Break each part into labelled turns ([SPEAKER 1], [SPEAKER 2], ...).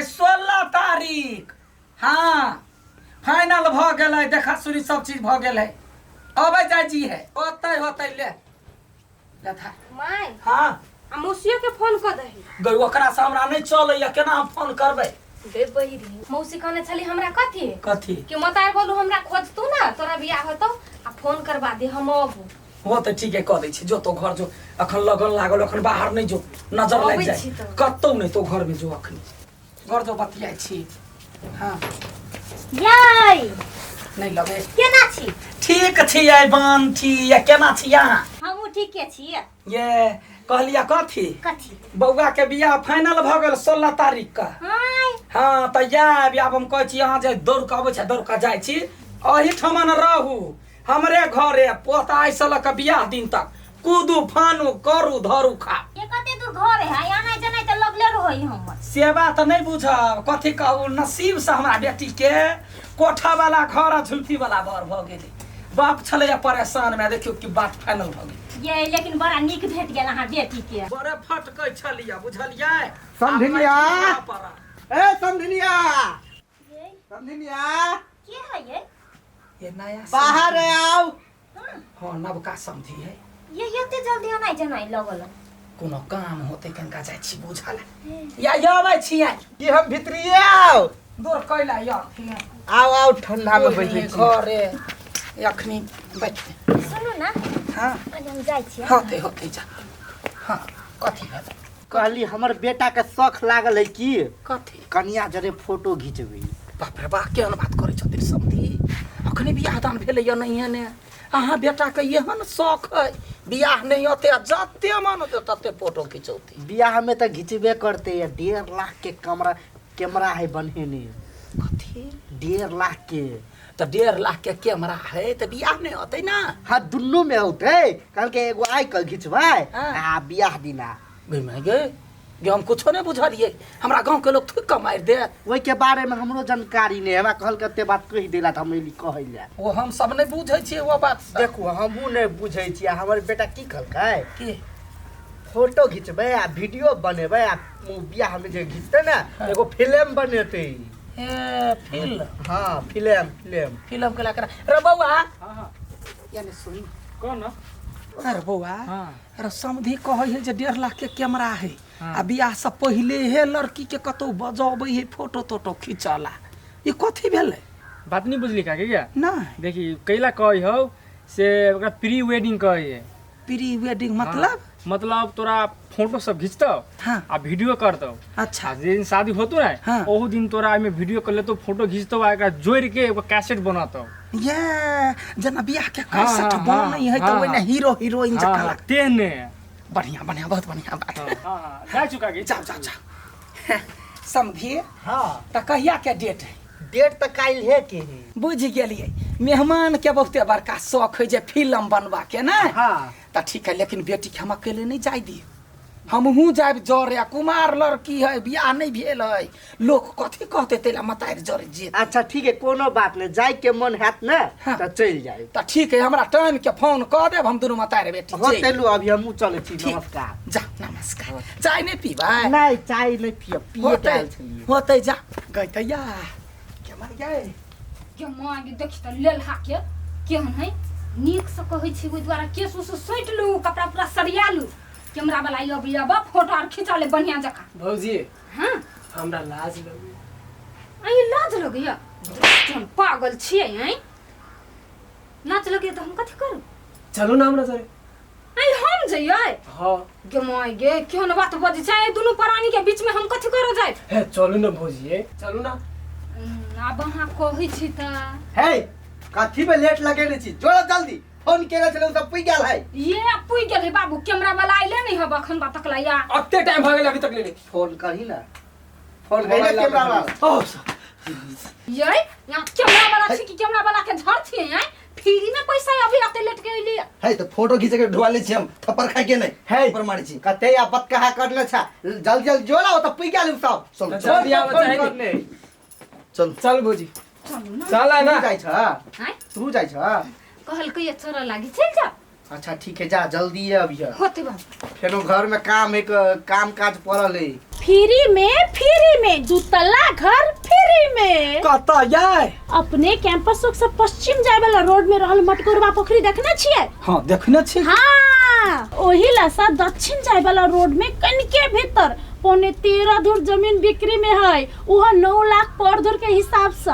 [SPEAKER 1] गई 16 तारीख। हाँ, फाइनल भऽ गेलै, देखा सुनी सब चीज भऽ गेलै। अबै जाइ जी है, होतै होतै। ले ले था।
[SPEAKER 2] माय।
[SPEAKER 1] हाँ।
[SPEAKER 2] आ मौसियो के फोन कऽ दही।
[SPEAKER 1] गई, ओकरा से हमरा नहि चलैया, केना हम फोन करबै?
[SPEAKER 2] गे बहिरी, मौसी कहने छली हमरा कथी?
[SPEAKER 1] कथी?
[SPEAKER 2] कि मतार बोलू हमरा खोजतू ना, तोरा बियाह होतौ आ फोन करबा दे, हम अबू।
[SPEAKER 1] हो तऽ ठीक है, कऽ दै छी। जो तो घर जो, अखन लगन लागल, अखन बाहर नहि जो, नजर लागि
[SPEAKER 2] अबै
[SPEAKER 1] जाए।
[SPEAKER 2] छी तऽ।
[SPEAKER 1] कतौ नहि, तो घर में जो, अखनी घर जो, बतियाइ छी। हाँ।
[SPEAKER 3] यै।
[SPEAKER 1] नहि लगे।
[SPEAKER 3] केना छी?
[SPEAKER 1] ठीक छी यै बान छी, या केना छी अहाँ?
[SPEAKER 3] हमहूँ ठीके छी।
[SPEAKER 1] ये कहलिया कथी?
[SPEAKER 3] कथी?
[SPEAKER 1] बौआ के बियाह फाइनल भऽ गेल 16 तारीख के।
[SPEAKER 3] हाय।
[SPEAKER 1] हाँ तऽ जायब। आब हम कहै छी अहाँ जे दौड़ कऽ अबै छी, दौड़ कऽ जाइ छी, एहिठमन रहू हमरे घरे, पोता आइसँ लऽ कऽ बियाह दिन तक कूदू फानू करू धरू खा।
[SPEAKER 3] ये कते दूर घर है, आनाइ जनाइ तऽ लगले रहै हमर।
[SPEAKER 1] सेवा तऽ नहि बुझब, कथी कहू, नसीब से हमरा बेटी के कोठा वाला घर आ झुलफी वाला बर भऽ गेलै। बाप छलैया परेशान में, देखियौ कि बात फाइनल भऽ गेल।
[SPEAKER 3] ये लेकिन बड़ा नीक भेट गेल अहाँ बेटी के।
[SPEAKER 1] बड़े फटकै छलियै, बुझलियै?
[SPEAKER 4] समधिनिया।
[SPEAKER 1] आब नहि पड़त।
[SPEAKER 4] ए समधिनिया।
[SPEAKER 3] ये।
[SPEAKER 4] समधिनिया।
[SPEAKER 3] के है ये?
[SPEAKER 1] ये नया
[SPEAKER 4] बाहर आओ।
[SPEAKER 1] हाँ, नवका समझी है।
[SPEAKER 3] ये एते जल्दी आनाइ जनाइ लगल?
[SPEAKER 1] कोनो काम होते कनका जाइ छी बुझल या या अबै छी आइ।
[SPEAKER 4] कि हम भीतरिये आओ?
[SPEAKER 1] दूर कैला या।
[SPEAKER 4] आओ आओ, ठंडा में बैठे छी।
[SPEAKER 1] घरे अखनी बैठ।
[SPEAKER 3] सुनू ना।
[SPEAKER 1] हाँ।
[SPEAKER 3] कनि हम जाइ छी।
[SPEAKER 1] होते होते जा। हाँ, कथी भेल?
[SPEAKER 4] कहली हमर बेटा के शौख लागल है कि
[SPEAKER 1] कथी?
[SPEAKER 4] कनिया जरे फोटो घिचबै।
[SPEAKER 1] बाप रे बा, केहन बात करै छथिन समधी! अखने बियाह दान भेलैया नहिये ने, अहाँ बेटाके एहन शौख है, बियाह नहि होतै आ जते मन होतै तते फोटो खिचौती।
[SPEAKER 4] बियाह में तऽ घिचबे करते या 1.5 लाख के कमरा कैमरा है बन्हेने।
[SPEAKER 1] कथी?
[SPEAKER 4] 1.5 लाख के।
[SPEAKER 1] तऽ 1.5 लाख के कैमरा है तऽ बियाह नहि होतै ना?
[SPEAKER 4] हाँ, दुनू में होते। कहलकै एगो आइ कऽ घिचबै
[SPEAKER 1] हाँ।
[SPEAKER 4] आ बियाह दिना।
[SPEAKER 1] गै माय गे गे, हम कुछो नहि बुझलियै, हमरा गाँव के लोग थुकि कऽ मारि देत।
[SPEAKER 4] ओहि के बारे में हमरो जानकारी नहीं है। हमरा कहलकै एते बात कहि देला तऽ हम एली कहै लए।
[SPEAKER 1] ओ हम सब नहि बुझै छियै ओ बात सब।
[SPEAKER 4] देखू, हमहूँ नहि बुझै छियै। हमर बेटा की कहलकै?
[SPEAKER 1] की?
[SPEAKER 4] फोटो घिचबै आ वीडियो बनेबै आ बियाह में जे घिचतै ने, एगो फिल्म बनेतै।
[SPEAKER 1] ए फिल्म?
[SPEAKER 4] हाँ, फिल्म फिल्म।
[SPEAKER 1] फिल्म के ला रे बौआ।
[SPEAKER 5] हाँ।
[SPEAKER 1] यानी सुन।
[SPEAKER 5] कौन ना?
[SPEAKER 1] अरे बौआ।
[SPEAKER 5] हाँ।
[SPEAKER 1] अरे समधी कहै है जे 1.5 लाख के कैमरा है
[SPEAKER 5] हाँ।
[SPEAKER 1] आ बियाह से पहिले हे लड़की के कतौ बजबै है फोटो तोटो खिंचला, ई कथी भेलै?
[SPEAKER 5] बात नहीं बुझली का क्या?
[SPEAKER 1] नहीं।
[SPEAKER 5] देखी, कैला कहै हौ से ओकरा प्री वेडिंग कहै है।
[SPEAKER 1] प्री वेडिंग मतलब?
[SPEAKER 5] मतलब तोरा फोटो सब घिचतौ आ वीडियो करतौ। आ जे दिन शादी होतो ना, ओहू दिन तोरा एहिमे वीडियो कर लेतौ, फोटो घिचतौ आ एकरा जोड़ि के एगो कैसेट बनतौ।
[SPEAKER 1] ये जेना बियाह के
[SPEAKER 5] हाँ,
[SPEAKER 1] कैसेट
[SPEAKER 5] हाँ,
[SPEAKER 1] बनै है तऽ
[SPEAKER 5] हाँ,
[SPEAKER 1] ओहिने
[SPEAKER 5] हाँ।
[SPEAKER 1] हीरो हीरोइन
[SPEAKER 5] हाँ,
[SPEAKER 1] जकाँ
[SPEAKER 5] हाँ,
[SPEAKER 1] लागत।
[SPEAKER 5] तेहने।
[SPEAKER 1] बढ़िया बढ़िया, बहुत बढ़िया बात।
[SPEAKER 5] हाँ, हाँ, हाँ, जा चुका की।
[SPEAKER 1] जाओ जाओ जाओ समझिए।
[SPEAKER 4] हाँ।
[SPEAKER 1] तऽ कहिया के डेट है?
[SPEAKER 4] डेट तऽ काल्हि है के है।
[SPEAKER 1] बुझि गेलियै, मेहमान के बहुते बड़का शौक है जे फिल्म बनबा के ने।
[SPEAKER 4] हाँ।
[SPEAKER 1] तऽ ठीक है, लेकिन बेटी के हम अकेले नहीं जाय दिए, हमहूँ जायब जरे। कुमार लड़की है, बियाह नहीं भेल है, लोग कथी कहते, तैला मतारि जरे जे।
[SPEAKER 4] अच्छा ठीक है, कोनो बात नहीं, जाय के मन हैत ने
[SPEAKER 1] हाँ।
[SPEAKER 4] तऽ चलि जाय।
[SPEAKER 1] तऽ ठीक है, हमरा टाइम के फोन कऽ देब, हम दुनू मतारि बेटी
[SPEAKER 4] हो।
[SPEAKER 1] चलि।
[SPEAKER 4] चलू, अभी हमहूँ चलै छी।
[SPEAKER 1] ठीक।
[SPEAKER 4] नमस्कार।
[SPEAKER 1] जा, नमस्कार। चाय नहीं पीबै?
[SPEAKER 4] नहीं, चाय नहीं पियब, पिए के
[SPEAKER 1] होतै।
[SPEAKER 4] आयल छलियै।
[SPEAKER 1] होतै, जा गई तैया के मर गए।
[SPEAKER 2] के माँ गे, देखी तऽ लेलहा के केहन है। नीकसँ कहै छी, ओहि दुआरे केस उस सैंत लू, कपड़ा पूरा सरिया लू, कैमरा वाला अबै अब फोटो आर खिंचा ले बढ़िया जकाँ।
[SPEAKER 5] भौजी।
[SPEAKER 2] हाँ।
[SPEAKER 5] हमरा लाज लगैया।
[SPEAKER 2] अहीं लाज लगैया? हम पागल छियै? आँय, लाज लगैया तऽ हम कथी करू?
[SPEAKER 5] चलू ना हमरा सरे।
[SPEAKER 2] अहीं हम जइयै?
[SPEAKER 5] हाँ।
[SPEAKER 2] गे माय गे, केहन बात बजै छै! एहि दुनू प्राणी के बीच में हम कथी करऽ जायब?
[SPEAKER 5] हे चलू ना भौजी, चलू ना।
[SPEAKER 2] आब अहाँ कहै छी तऽ।
[SPEAKER 4] हे, कथी में लेट लगेने छी? जोड़ा जल्दी, फोन केने छलै, ओ सब पुइ गेल है।
[SPEAKER 2] ये पुइ गेल है बाबू, कैमरा वाला अइले नहीं हब अखन बा तकला या।
[SPEAKER 5] अते टाइम भऽ गेल अभी तक लेने।
[SPEAKER 4] फोन करही ना, फोन करही ना कैमरा वाला।
[SPEAKER 5] ओ।
[SPEAKER 2] ये यहाँ कैमरा वाला छी कि कैमरा वाला के झड़ छियै? हैं, फ्री में पैसा अभी अते लेट के अइली।
[SPEAKER 6] है तऽ फोटो खींचे के ढुआ लै छी, हम थप्पड़ खाय के नहीं
[SPEAKER 4] हे।
[SPEAKER 6] ऊपर मारै छी।
[SPEAKER 4] कते आ बतकहा करने छ, जल्दी जल्दी जोड़ा, ओ तऽ पुइ गेल उ सब।
[SPEAKER 6] चल।
[SPEAKER 5] जल्दी आबऽ
[SPEAKER 4] फोन
[SPEAKER 5] चाही।
[SPEAKER 4] करने।
[SPEAKER 6] चल।
[SPEAKER 5] चल भौजी।
[SPEAKER 2] चलू ना।
[SPEAKER 5] चल
[SPEAKER 4] तू
[SPEAKER 5] ना।
[SPEAKER 4] जाइ छ?
[SPEAKER 2] आँय?
[SPEAKER 4] तू जाइ छ?
[SPEAKER 2] कहलकै ये चोरा लागी, चल जा।
[SPEAKER 4] अच्छा ठीक है, जा जल्दी है अभी।
[SPEAKER 2] होते बाबू।
[SPEAKER 4] फेनो घर में काम एक काम काज पड़ल है।
[SPEAKER 7] फ्री में दुतल्ला घर फ्री में।
[SPEAKER 1] कतऽ यै?
[SPEAKER 7] अपने कैंपस से पश्चिम जाय वाला रोड में रहल मटकोरवा पोखरी देखने छियै?
[SPEAKER 1] हाँ देखने छी।
[SPEAKER 7] हाँ, ओही लसा दक्षिण जाय वाला रोड में कनिके भीतर 13.75 धुर जमीन बिक्री में है, वह 9 लाख पर धुर के हिसाब से,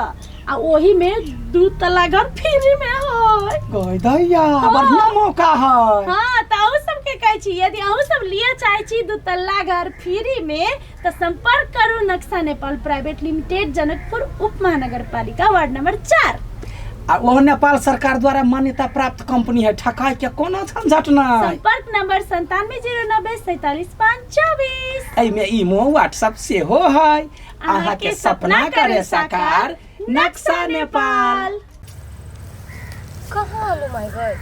[SPEAKER 7] आ ओही में 2 तला घर फ्री में है।
[SPEAKER 1] गई दैया, बढ़िया मौका है।
[SPEAKER 7] हाँ, तो अहूँ सबके कहै छी, यदि अहूँ सब लिए चाहे छी 2 तल्ला घर फ्री में तो संपर्क करू नक्शा नेपाल प्राइवेट लिमिटेड, जनकपुर उप महानगरपालिका, वार्ड नंबर 4।
[SPEAKER 1] आ वो नेपाल सरकार द्वारा मान्यता प्राप्त कंपनी है, ठकाई के कोनो झंझट नहीं।
[SPEAKER 7] संपर्क नंबर 97 090 47 5 24।
[SPEAKER 1] एहिमे इमो व्हाट्सएप सेहो है। अहाँ के सपना करे साकार, नक्शा नेपाल।
[SPEAKER 3] कहाँ आलू माय गए?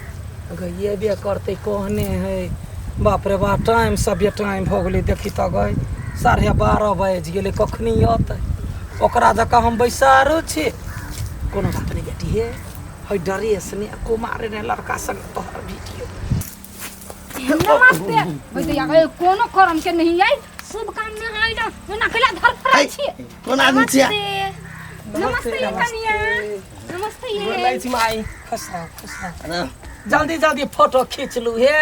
[SPEAKER 1] गई ये भी करते कहने है, बाप रे बाप, टाइम सब ये टाइम हो गेलै। देखी तऽ गई 12:30 बाजि गेलै, कखनी अतै ओकरा जकाँ हम बैसारो छी। कोनो बात नहीं बेटी, हे है ड्रेस ने कुमारे ने लड़का संग तोहर वीडियो।
[SPEAKER 2] नमस्ते भैया, गए कोनो करम के नहीं आई, शुभ काम में आई ना ना खेला धर फराई छी।
[SPEAKER 6] कोन आदमी छिया?
[SPEAKER 2] नमस्ते कनिया, नमस्ते।
[SPEAKER 1] बोलै छी माई, खुश रह खुश रह। जल्दी जल्दी फोटो खींच लू हे,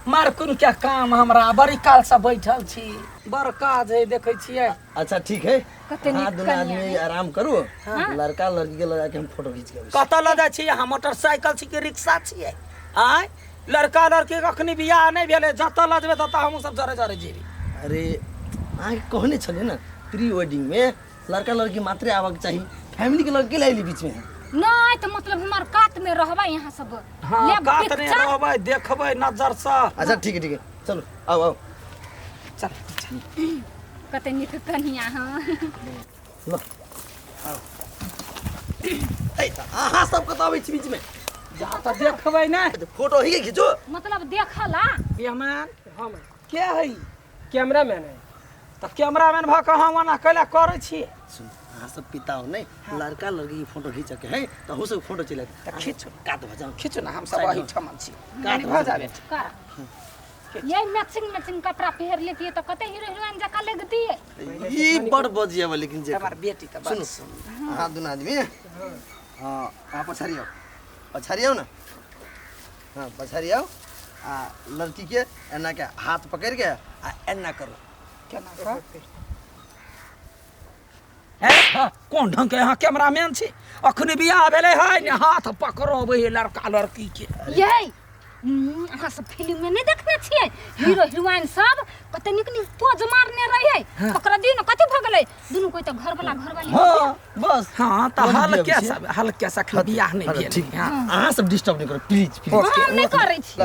[SPEAKER 1] मारकुन क्या काम, हमरा बड़ी काल से बैठल छी, बड़ काज है देखै छियै।
[SPEAKER 6] अच्छा ठीक है,
[SPEAKER 2] कते नीक
[SPEAKER 6] दुनू आदमी आराम करू, लड़का लड़की के लगा के हम फोटो खींच के।
[SPEAKER 1] कतऽ लऽ जाइ छी अहाँ? मोटरसाइकिल छी कि रिक्शा छियै? आँय, लड़का लड़की के अखनी बियाह नहि भेलै, जतऽ लऽ जेबै ततऽ हमहूँ सब जरे जरे जेबै।
[SPEAKER 6] अरे अहाँके कहने छलियै ने प्री वेडिंग में लड़का लड़की मात्रे आबऽ के चाही, फैमिली के लड़के लाइली बीच में।
[SPEAKER 2] नहीं तो मतलब हमार कात में रहबै यहाँ सब।
[SPEAKER 1] हाँ, कात में रहबै, देखबै नजर से।
[SPEAKER 6] अच्छा ठीक है ठीक है, चलो आओ आओ।
[SPEAKER 1] चल
[SPEAKER 2] कते नीक कनिया। हाँ
[SPEAKER 6] ल आओ। ए अहाँ सब कतऽ अबै छी बीच में?
[SPEAKER 1] जा तऽ देखबै ने,
[SPEAKER 6] फोटो ही के खींचो।
[SPEAKER 2] मतलब देखला
[SPEAKER 1] मेहमान हम के है?
[SPEAKER 5] कैमरामैन है।
[SPEAKER 1] तऽ कैमरामैन भऽ कऽ हम ओना कैला करै छी?
[SPEAKER 6] सुन, अहाँ सब पिता हो नहीं, लड़का लड़की की फोटो खींच के है तो हो सब फोटो चले
[SPEAKER 1] तऽ खींचू,
[SPEAKER 6] कात भऽ जाओ,
[SPEAKER 1] खींचू ना, हम सब एही ठाम छी, कात भऽ जाबे।
[SPEAKER 2] कर ये मैचिंग मैचिंग कपड़ा पहन लेती तो कते हीरो हीरोइन जका लगती।
[SPEAKER 6] ई बड़ बजिया, लेकिन जे
[SPEAKER 1] हमर बेटी त
[SPEAKER 6] सुनु, अहाँ दुनू आदमी हां अहाँ पछाड़ी आओ, पछाड़ी आओ ना। हां पछाड़ी आओ, आ लड़की के एना के हाथ पकड़ के आ एना करू।
[SPEAKER 1] केना कर? कौन ढंग के यहाँ कैमरामैन छी? अखनी बियाह भेलै है ने हाथ पकड़बै है लड़का लड़की के।
[SPEAKER 2] ये अहाँ सब फिल्म में नहीं देखने छियै हीरो हीरोइन सब कते नीक नीक पोज मारने रहै, ओकरा दिन कथि भऽ गेलै दुनू कोइ तऽ घर वाला घर वाली।
[SPEAKER 6] हां बस।
[SPEAKER 1] हां तऽ हल्के सा हल्के सा बियाह नहि भेल।
[SPEAKER 6] अहाँ सब डिस्टर्ब नहि करू प्लीज प्लीज।
[SPEAKER 2] हम नहि करै छी।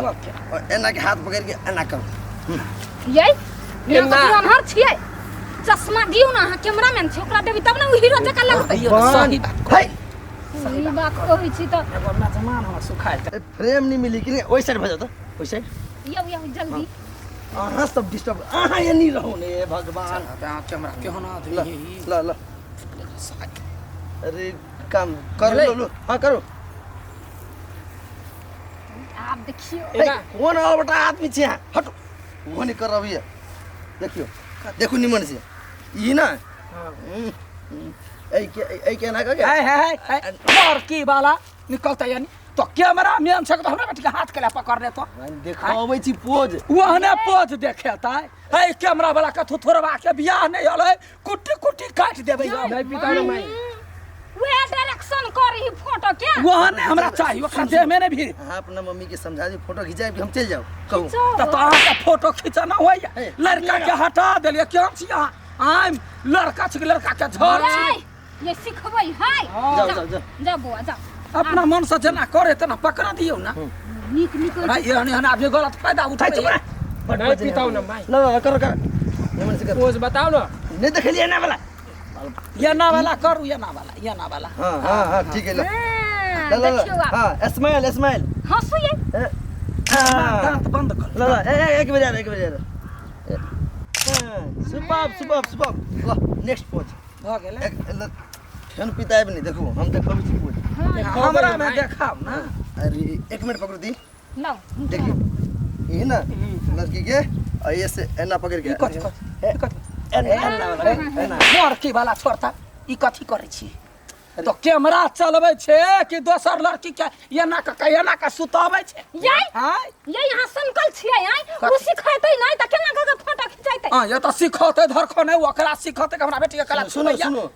[SPEAKER 6] एना के हाथ पकड़ के एना करू।
[SPEAKER 2] ये एना अनहर छियै, चश्मा दियौ ना, अहाँ कैमरामैन छी ओकरा देबै तब ने ओ हीरो जकाँ लगतै।
[SPEAKER 1] सही बात
[SPEAKER 6] है,
[SPEAKER 2] सही बात कहै छी तऽ
[SPEAKER 1] एगो नजमान हमर सुखायल
[SPEAKER 6] फ्रेम नहीं मिली कि नहीं, ओइ साइड भऽ जाओ तऽ ओइ साइड।
[SPEAKER 2] यौ यौ जल्दी।
[SPEAKER 6] अहाँ सब डिस्टर्ब, अहाँ एनी रहू ने भगवान।
[SPEAKER 1] अहाँ कैमरा केहन आदमी है ई?
[SPEAKER 6] ल ल अरे काम कर लो लो। हाँ करो।
[SPEAKER 2] आप देखियो
[SPEAKER 6] कौन बटा आदमी छी अहाँ, हटो वो नहीं कर अभी। देखियो देखू निमन से ई ना ए के ए के ना के
[SPEAKER 1] है है है लड़की वाला निकलता यानी तो कैमरा मैन छै तो हमरा बेटी के हाथ के पकड़ने तो
[SPEAKER 6] देखाबै छी पोज,
[SPEAKER 1] ओहने पोज देखेतै। है कैमरा वाला के थोथोरबा के बियाह नहीं होलै, कुट्टी कुट्टी काटि देबै।
[SPEAKER 5] नहीं पिता ना माई,
[SPEAKER 2] वे डायरेक्शन करही फोटो के,
[SPEAKER 1] ओहने हमरा चाही, ओकरा देह में नहीं भी।
[SPEAKER 6] अहाँ अपना मम्मी के समझा दी फोटो खिंचाए हम चल जाओ कहू
[SPEAKER 1] त अहाँ के फोटो खिंचना होइया, लड़का के हटा देलियै। केहन छी अहाँ? आम लड़का छी लड़का के झड़ छी।
[SPEAKER 2] ये सिखबै है।
[SPEAKER 6] जाओ जाओ जाओ
[SPEAKER 2] जाओ बौआ जाओ,
[SPEAKER 1] अपना मन से जेना करे तेना पकड़ा दियौ ना।
[SPEAKER 2] नीक नीक
[SPEAKER 1] एहन एहन आदमी गलत फायदा उठाइ छै।
[SPEAKER 5] नहीं पिताओ ना माई,
[SPEAKER 6] ल ल करो करो निमन से करो।
[SPEAKER 5] पोज बताओ ना।
[SPEAKER 6] नहीं देखलियै एना वाला,
[SPEAKER 1] एना वाला करू, एना वाला, एना वाला।
[SPEAKER 6] हां हां हां ठीक है। ल ल ल हां स्माइल स्माइल,
[SPEAKER 2] हंसू ये
[SPEAKER 1] दांत बंद कर।
[SPEAKER 6] ल ल एक बेर एक बेर। Super super super. ल नेक्स्ट पोज
[SPEAKER 1] भ गेलै।
[SPEAKER 6] फेन पिताएब नहीं, देखू हम देखबै छी पोज।
[SPEAKER 1] हमरा में देखाउ ना।
[SPEAKER 6] अरे एक मिनट पकड़ू दी,
[SPEAKER 2] लाओ
[SPEAKER 6] देखियो ई ना लड़की के ऐसे एना पकड़ के एना एना वाला एना
[SPEAKER 1] लड़की वाला छोड़ता ई कथी करै छी तो कैमरा चलबै छै कि दोसर लड़की के एना कऽ के एना कऽ सुताबै छै
[SPEAKER 2] यै
[SPEAKER 1] आँय
[SPEAKER 2] यै अहाँ सनकल छियै आँय ओ सिखेतै नहि तऽ केना कऽ के फोटो खिचैतै
[SPEAKER 1] हाँ ये तऽ सिखौतै धरखो नहि ओकरा सिखौतै कि हमरा बेटी के कला
[SPEAKER 6] सुनो सुनो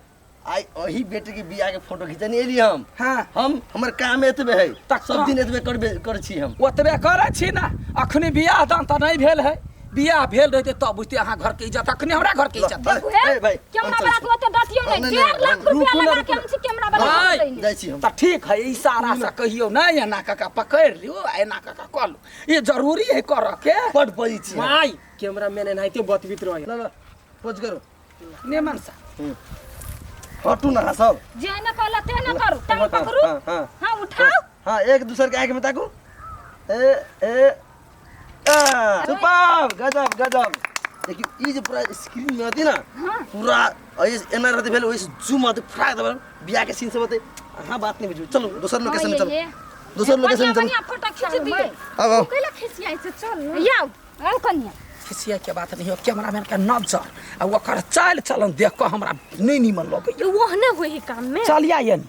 [SPEAKER 6] आइ ओही बेटी के बियाह के फोटो खिचने एली हम।
[SPEAKER 1] हाँ।
[SPEAKER 6] हम हमर काम एतबे है।
[SPEAKER 1] तक
[SPEAKER 6] सब दिन एतबे करबे कर छी हम।
[SPEAKER 1] ओतबे करै छी ने। अखनी बियाह दान तऽ नहि भेल है। बियाह भेल रहितै तब बुझतै अहाँ घरके इज्जत, अखनी हमरा घरके इज्जत।
[SPEAKER 6] भाई, ए भाई,
[SPEAKER 2] कैमरा
[SPEAKER 6] हम
[SPEAKER 2] वाला
[SPEAKER 6] चल
[SPEAKER 2] के ओते डटियौ नहि,
[SPEAKER 6] नहीं,
[SPEAKER 2] 1.5 लाख
[SPEAKER 6] नहीं,
[SPEAKER 2] रुपया
[SPEAKER 1] रुकू ना,
[SPEAKER 2] लगा के
[SPEAKER 1] रुकू
[SPEAKER 2] हम छी कैमरा वाला
[SPEAKER 1] भाई,
[SPEAKER 2] के
[SPEAKER 6] जाइ छी हम।
[SPEAKER 1] तऽ ठीक है, इशारा से कहियौ नहि, एना कऽ कऽ पकड़ि लियौ आ एना कऽ कऽ कऽ लू। ई जरूरी है करऽ के।
[SPEAKER 6] बड बजै छी हम।
[SPEAKER 8] माय कैमरा मैन एनाहिते बतबित रहे।
[SPEAKER 6] ल ल पोज करू।
[SPEAKER 1] निमन से।
[SPEAKER 6] हटू ना सब।
[SPEAKER 2] जे न कहला ते न करू, टांग
[SPEAKER 6] हाँ,
[SPEAKER 2] पकड़ू।
[SPEAKER 6] हाँ, हाँ।
[SPEAKER 2] हाँ, उठाओ।
[SPEAKER 6] हाँ, एक दूसर के आँख में ताकू। ए ए आ, सुपर, गजब गजब। देखियो ई जे पूरा स्क्रीन में होती ना, पूरा ऐसे एना रहते भेल, ओइसे जूम आते फ्राक दबल बियाह के सीन सब होते। हाँ, बात नहीं बुझू। चलो दोसर लोकेशन में चलो। दोसर लोकेशन में चलो।
[SPEAKER 2] बढ़िया फोटो खींच दियो।
[SPEAKER 6] आओ, आओ।
[SPEAKER 3] कैला खिसियाइ छै, चल न।
[SPEAKER 2] याओ, आओ कनिया।
[SPEAKER 1] खिसिया के बात नहीं हो, कैमरामैन के नजर आ ओकर चाल चलन देख के हमरा नहीं नीमन लगैया।
[SPEAKER 3] ओहने होई काम में।
[SPEAKER 1] चलिया यानी।